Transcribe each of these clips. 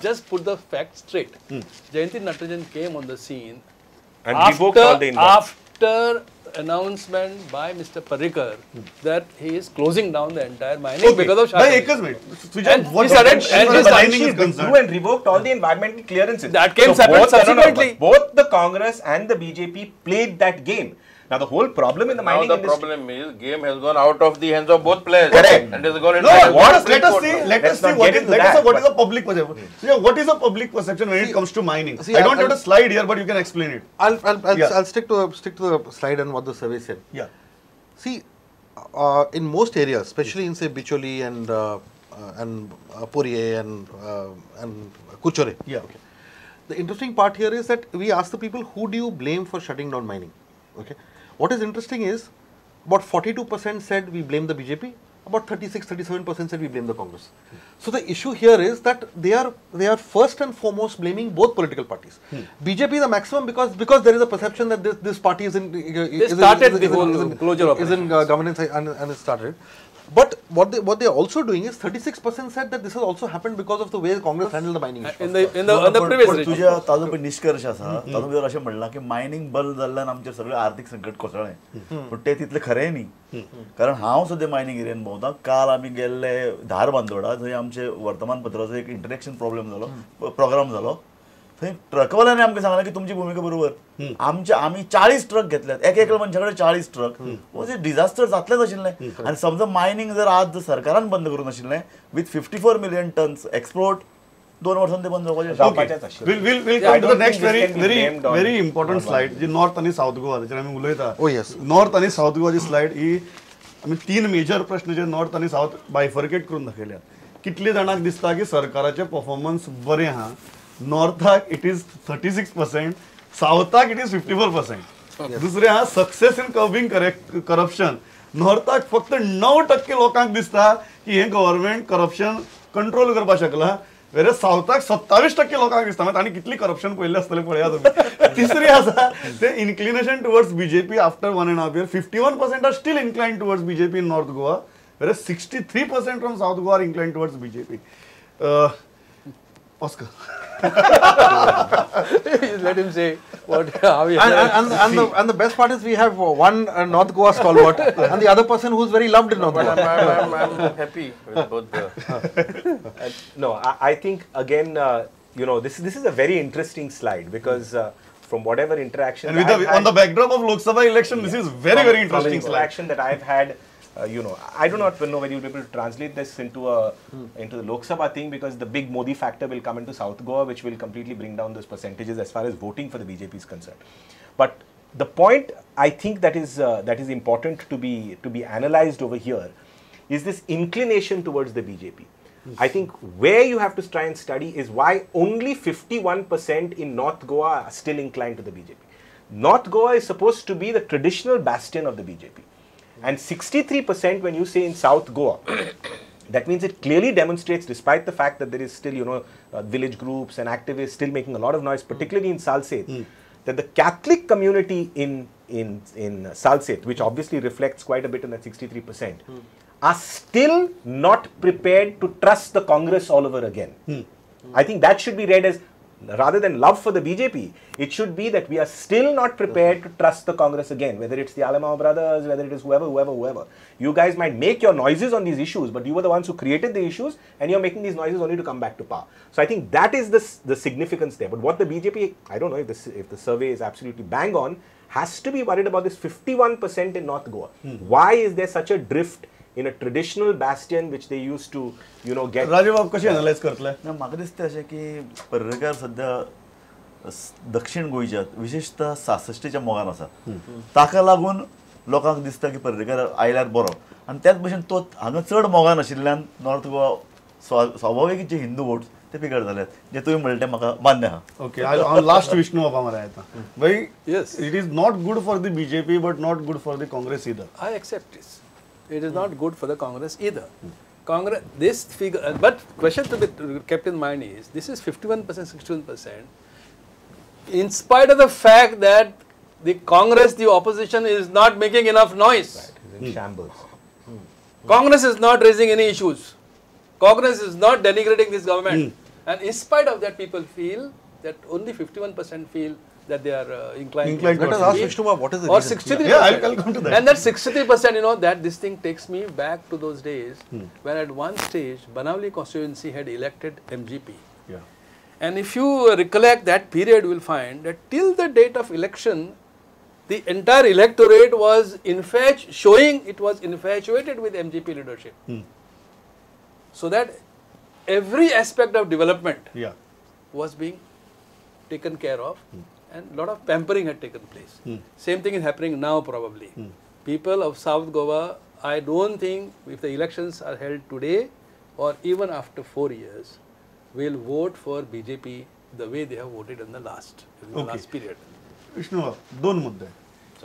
just put the fact straight. Jayanti Natarajan came on the scene and revoked all the after announcement by Mr. Parrikar that he is closing down the entire mining because of Shah. And what and revoked all the environmental clearances. That came subsequently. Both the Congress and the BJP played that game. Now the whole problem in the mining industry. Now the problem is game has gone out of the hands of both players. Correct. And it has gone into let us see what is the public perception. So what is the public perception when it comes to mining? I don't have a slide here, but you can explain it. I'll stick to the slide and what the survey said. Yeah. See, in most areas, especially in say Bicholi and Poriye and Kuchore. Yeah. Okay. The interesting part here is that we asked the people, who do you blame for shutting down mining? Okay. What is interesting is about 42% said we blame the BJP, about 36-37% said we blame the Congress. So the issue here is that they are first and foremost blaming both political parties. BJP the maximum because there is a perception that this party is in governance and it started. But what they are also doing is 36% said that this has also happened because of the way Congress handled the mining issue. In the previous regime. तुझ्या ताजो पण निष्कर्ष आसा तातूंत भितर अशें म्हणलां की मायनिंग बंद जाल्ल्यान आमचें सगळें आर्थीक संकट कोसळ्ळें, पूण तें तितलें खरें न्ही. कारण हांव सद्या मायनिंग एरियेन भोंवता. काल आमी गेल्ले धारबांदोडा, थंय आमचे वर्तमानपत्राचो एक इंटरेक्शन प्रॉब्लेम जालो, प्रोग्राम जालो. थंय ट्रकवाल्यांनी आमकां सांगलें की तुमची भुमिका बरोबर, आमचे आमी 40 ट्रक घेतल्यात, एक एकल्या मनशा कडेन 40 ट्रक, म्हणजे डिझास्टर जातलेंच आशिल्लें. आनी समजा मायनिंग जर आज सरकारान बंद करूं नाशिल्लें विथ 54 मिलियन टन्स एक्सपोर्ट 2 वर्सांनी ते बंद जावपाचें आशिल्लें. We'll come to the next very very very important slide, ji north आनी सावथ गोवा ताचेर आमी उलयता. नॉर्थ आनी सावथ गोवाची स्लायड ही आमी 3 मेजर प्रश्न जे नॉर्थ आनी सावथ बायफर्केट करून दाखयल्यात. कितले जाणांक दिसता की सरकाराचें परफॉर्मन्स बरें आहा? नॉर्थाक it is 36%, सावथाक it is 54%. दुसरें आहा सक्सेस इन कर्बिंग करप्शन. नॉर्थाक फक्त 9% लोकांक दिसता की हें गव्हर्मेंट करप्शन कंट्रोल करपाक शकलां, वेरे सावथाक 27% लोकांक दिसता. मागीर तांणी कितली करप्शन पळयल्लें आसतलें पळया तुमी. तिसरी आसा ते inclination towards BJP after 1.5 year. 51% are still inclined towards BJP in North Goa, whereas 63% from South Goa are inclined towards BJP. Oscar. Let him say what how he and the best part is we have one North Goa stalwart and the other person who is very loved in North Goa. I'm happy with both the. No, I think again, you know, this is a very interesting slide because from whatever interaction and with the, on the backdrop of Lok Sabha election, this is very very interesting slide. Interaction that I've had. You know, I do not know whether you'll be able to translate this into a into the Lok Sabha thing, because the big Modi factor will come into South Goa, which will completely bring down those percentages as far as voting for the BJP is concerned. But the point I think that is important to be analyzed over here is this inclination towards the BJP. I think where you have to try and study is why only 51% in North Goa are still inclined to the BJP. North Goa is supposed to be the traditional bastion of the BJP. And 63% when you say in South Goa, that means it clearly demonstrates, despite the fact that there is still, you know, village groups and activists still making a lot of noise, particularly in Salcete, that the Catholic community in Salcete, which obviously reflects quite a bit in that 63%, are still not prepared to trust the Congress all over again. I think that should be read as, rather than love for the BJP, it should be that we are still not prepared to trust the Congress again, whether it's the Alemao brothers, whether it is whoever, whoever, whoever. You guys might make your noises on these issues, but you were the ones who created the issues, and you're making these noises only to come back to power. So I think that is the significance there. But what the BJP, I don't know if the survey is absolutely bang on, has to be worried about this 51% in North Goa. Why is there such a drift in a traditional bastion which they used to, you know, get? Rajiv, आप कशी analyze करतले? ना म्हाका दिसता अशें की पर्रीकार सद्या दक्षिण गोंयच्या विशेषतः सासश्टीच्या मोगान आसा, ताका लागून लोकांक दिसता की पर्रीकार आयल्यार बरो, आनी त्याच भशेन तो हांगा चड मोगान आशिल्ल्यान नॉर्थ गोवा स्वाभावीक जे हिंदू वोट्स ते पिकड जाल्यात, जे तुवें म्हणलें तें म्हाका मान्य आहा. ओके, हांव लास्ट विष्णू बाबा मरे येता. भाई, yes, it is not good for the BJP but not good for the Congress either. I accept this. It is not good for the Congress either. Congress, this figure, but question to be kept in mind is, this is 51%, 61%, in spite of the fact that the Congress, the opposition is not making enough noise. Right, it's in shambles. Congress is not raising any issues. Congress is not denigrating this government. And in spite of that, people feel that only 51% feel that they are inclined. Let us ask Vishnu, what is the or reason? 63%. Yeah, I'll come to that. And that 63%, you know, that this thing takes me back to those days when at one stage, Banavali constituency had elected MGP. Yeah. And if you recollect that period, you will find that till the date of election, the entire electorate was showing it was infatuated with MGP leadership. So that every aspect of development was being taken care of, and a lot of pampering had taken place. Same thing is happening now probably. People of South Goa, I don't think if the elections are held today or even after 4 years, will vote for BJP the way they have voted in the last period. Vishnu, दोन मुद्दे.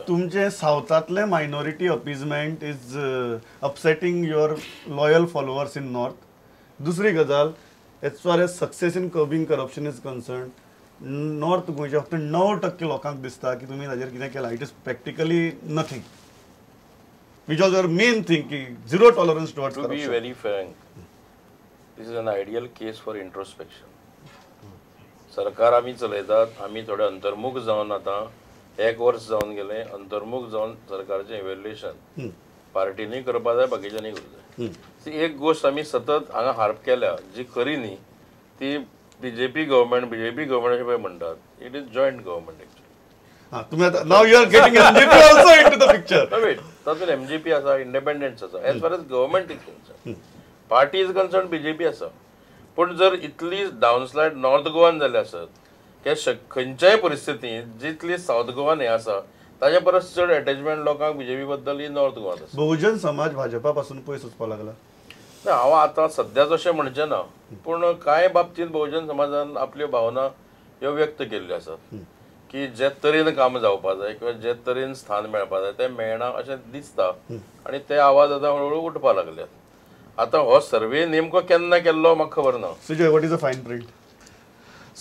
तुमचे साउथातले minority appeasement is upsetting your loyal followers in north. दुसरी गजाल, as far as success in curbing corruption is concerned, north गोंयच्या फक्त 9% लोकांक दिसता की तुमी ताजेर कितें केलां. It is practically nothing, which was your main thing की zero tolerance towards corruption. To be very frank, this is an ideal case for introspection. सरकार आमी चलयतात, आमी थोडे अंतर्मुख जावन आतां एक वर्स जावन गेलें, अंतर्मुख जावन सरकारचें इव्हॅल्युएशन पार्टींनी करपा जाय, बाकीच्यांनी करूं जाय. एक गोश्ट आमी सतत हांगा हार्प केल्या जी खरी न्ही, ती बीजेपी गव्हर्मेंट अशें पळय म्हणटात. It is joint government actually. तुमी आतां now you are getting MGP also into the picture. Wait, तातूंत एमजीपी आसा, इंडिपेंडन्स आसा. As far as government is concern, party is concern, BJP आसा. पूण जर इतली डावनस्लायड नॉर्थ गोवान जाली आसत की खंयच्याय परिस्थितींत जितली सावथ गोवान हें आसा ताजे परस चड एटॅचमेंट लोकांक बीजेपी बद्दल ही नॉर्थ गोवान आसा. बहुजन समाज भाजपा पासून पयस वचपाक लागला. ना, हांव आतां सद्या तशें म्हणचें ना, पूण कांय बाबतींत बहुजन समाजान आपल्यो भावना ह्यो व्यक्त केल्ल्यो आसात की जे तरेन काम जावपा जाय किंवा जे तरेन स्थान मेळपा जाय तें मेळना अशें दिसता आनी ते आवाज आतां हळूहळू उठपा लागल्यात. आतां हो सर्वे नेमको केन्ना केल्लो म्हाका खबर ना. Sujay, what is the fine print?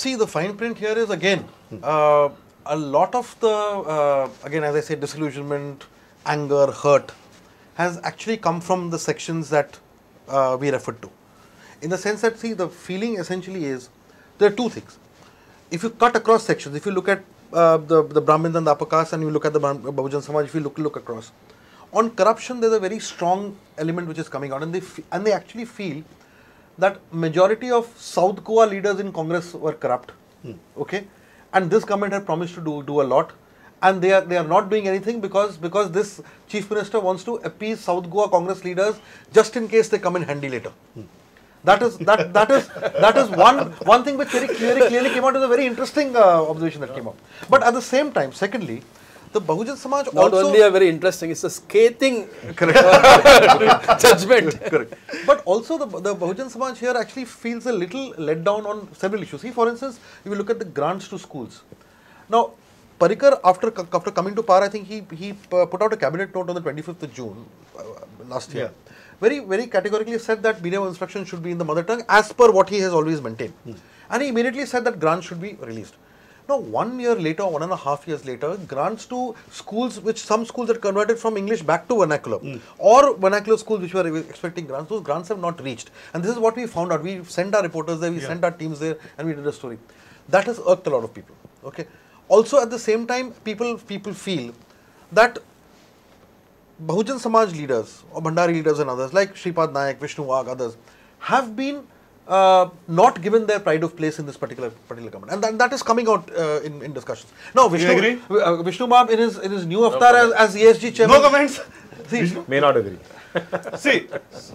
See, the fine print here is again a lot of the again, as I said, disillusionment, anger, hurt has actually come from the sections that we referred to. In the sense that, see, the feeling essentially is there are two things. If you cut across sections, if you look at the Brahmins and the upper caste, and you look at the Bahujan Samaj, if you look across, on corruption there's a very strong element which is coming out, and they actually feel that majority of South Goa leaders in Congress were corrupt. Okay, and this government had promised to do a lot, and they are not doing anything because this chief minister wants to appease South Goa Congress leaders just in case they come in handy later. That is one thing which very clearly came out. Is a very interesting observation that came up. But at the same time, secondly, the Bahujan Samaj not also only a very interesting, it's a scathing judgment. Correct. But also the Bahujan Samaj here actually feels a little let down on several issues. See, for instance, if you look at the grants to schools. Now, Parrikar, after coming to power, I think he put out a cabinet note on the 25th of June last year. Yeah. Very, very categorically said that medium of instruction should be in the mother tongue as per what he has always maintained. And he immediately said that grants should be released. Now, 1 year later, 1.5 years later, grants to schools, which some schools had converted from English back to vernacular, or vernacular schools which were expecting grants, those grants have not reached. And this is what we found out. We sent our reporters there, we sent our teams there, and we did a story. That has irked a lot of people. Okay. Also, at the same time, people feel that Bahujan Samaj leaders or Bhandari leaders and others like Shripad Naik, Vishnu Wagh, others have been not given their pride of place in this particular government, and that is coming out in discussions. Now, Vishnu, you agree? Vishnu Bab in his new avatar as ESG chairman. No comments. See, may not agree. See,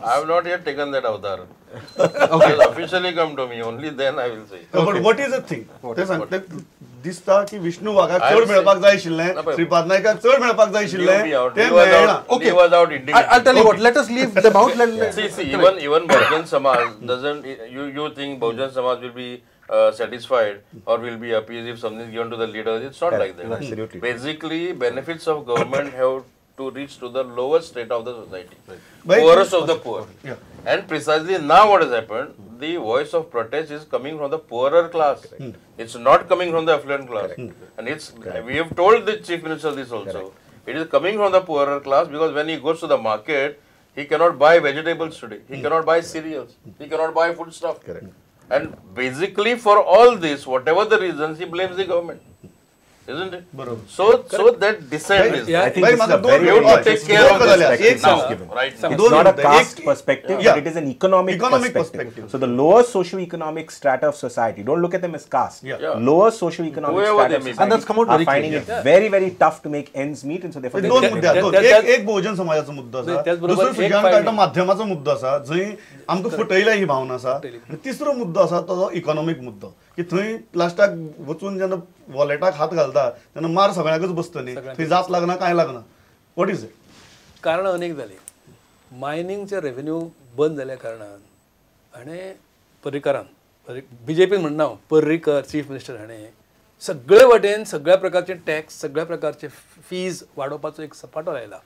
I have not yet taken that avatar. Okay. It will officially come to me, only then I will say. Okay. But what is the thing? दिसता की विष्णु वाघाक चड मेळपाक जाय आशिल्लें, श्रीपाद नायकाक चड मेळपाक जाय आशिल्लें, ते मेळना. Okay, I'll tell you what, let us leave them out. See, even Bahujan Samaj doesn't, you think Bahujan Samaj will be satisfied or will be appeased if something is given to the leaders? It's not like that. Absolutely. Basically, benefits of government have to reach to the lowest state of the society, right. Poorest of the poor. Yeah. And precisely now what has happened, the voice of protest is coming from the poorer class. Correct. It's not coming from the affluent class. Correct. And it's, correct. We have told the chief minister this also. Correct. It is coming from the poorer class because when he goes to the market, he cannot buy vegetables today. He cannot buy cereals. He cannot buy foodstuff. Correct. And basically for all this, whatever the reasons, he blames the government, isn't it? So that dissent is I think this is a very take care of this now, right now. It's not a caste perspective, but it is an economic perspective. So the lower socio-economic strata of society, don't look at them as caste, lower socio-economic strata of society and that's come out are finding it very, very tough to make ends meet, and so therefore दोन मुद्दे एक बहुजन समाजाचो मुद्दो आसा, दुसरो सुजान काळटा माध्यमाचो मुद्दो आसा जंय आमकां फटयल्या ही भावना आसा, आनी तिसरो मुद्दो आसा तो इकॉनॉमीक मुद्दो की थंय लास्टाक वचून जेन्ना वॉलेटाक हात घालता तेन्ना मार सगळ्यांकच बसता न्ही, थंय जात लागना कांय लागना. What is it? कारणां अनेक जालीं. मायनिंगचे रेव्हेन्यू बंद जाल्या कारणान हाणें पर्रीकारान, बीजेपीन म्हणना हांव, पर्रीकर चीफ मिनिस्टर हाणें सगळे वटेन सगळ्या प्रकारचे टॅक्स, सगळ्या प्रकारचे फीज वाडोवपाचो एक सपाटो लायला.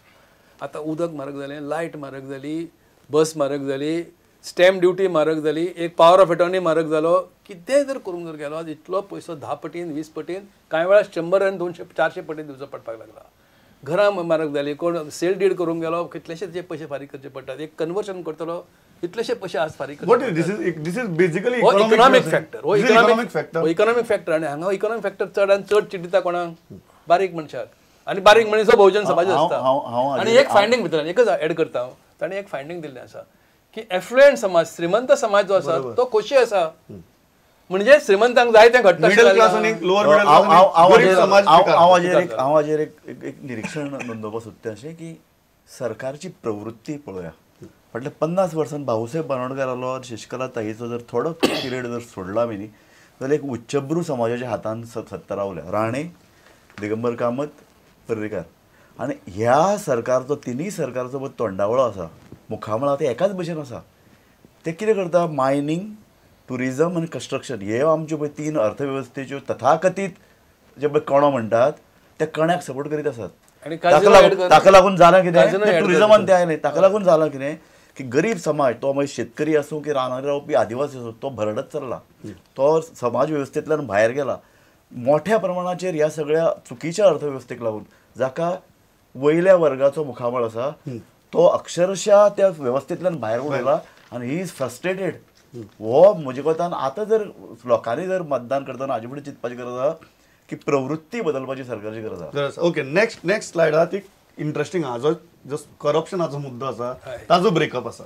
आतां उदक म्हारग जालें, लायट म्हारग जाली, बस म्हारग जाली, स्टॅम्प ड्युटी म्हारग जाली, एक पावर ऑफ एटॉर्नी म्हारग जालो. कितेंय जर करूंक जर गेलो आज इतलो पयसो 10 पटीन 20 पटीन, कांय वेळार 100 आनी 200 400 पटीन दिवचो पडपाक लागला. घरां म्हारग जाली, कोण सेल did करूंक गेलो कितलेशे जे पयशे फारीक करचे पडटात, एक कन्वर्शन करतलो कितलेशे पयशे आज फारीक करचे. This is basically economic factor. हो इकॉनॉमीक फॅक्टर. आनी हांगा इकॉनॉमीक फॅक्टर चड आनी चड चिड्डिता कोणाक? बारीक मनशाक. आनी बारीक मनीस हो बहुजन समाज आसता. आनी एक फायंडींग भितर एकच एड करता हांव, ताणें एक फायंडींग दिल्लें आसा की एफ्लुएंट समाज, श्रीमंत समाज जो आसा तो खोशी आसा, म्हणजे श्रीमंतांक जाय तें घडटा. हांव हाजेर एक निरिक्षण नोंदोवपाक सोदता अशें की सरकारची प्रवृत्ती पळोवया. फाटल्या 50 वर्सां भाऊसाहेब बांदोडकारालो आनी शशिकला ताईचो जर थोडो पिरियड जर सोडला आमी न्ही जाल्यार एक उच्चभ्रू समाजाच्या हातान सत्ता रावल्या, राणे, दिगंबर कामत, पर्रीकार. आनी ह्या सरकारचो, तिनूय सरकारचो पळय तोंडावळो आसा, मुखामळां ते एकाच भशेन आसा. ते कितें करता, मायनींग, टुरिजम आनी कन्स्ट्रक्शन हे आमच्यो पळय 3 अर्थवेवस्थेच्यो तथाकथीत जे पळय कणो म्हणटात त्या कण्याक सपोर्ट करीत आसात. ताका लागून जालां कितें, टुरिजमान ते आयले, ताका लागून जालां कितें की गरीब समाज, तो मागीर शेतकरी आसूं की रानांनी रावपी आदिवासी आसूं, तो भरडत चल्ला, तो समाज वेवस्थेंतल्यान भायर गेला. मोठ्या प्रमाणाचेर ह्या सगळ्या चुकीच्या अर्थवेवस्थेक लागून जाका वयल्या वर्गाचो मुखामळ आसा तो अक्षरशः त्या वेवस्थेंतल्यान भायर उडयला आनी he is frustrated. हो म्हज्या कोतान आतां जर लोकांनी जर मतदान करतना हाजे फुडें चिंतपाची गरज आसा की प्रवृत्ती बदलपाची सरकारची गरज आसा. ओके, नेक्स्ट स्लायड आहा ती इंट्रस्टिंग आहा, जो करप्शनाचो मुद्दो आसा ताजो ब्रेकअप आसा.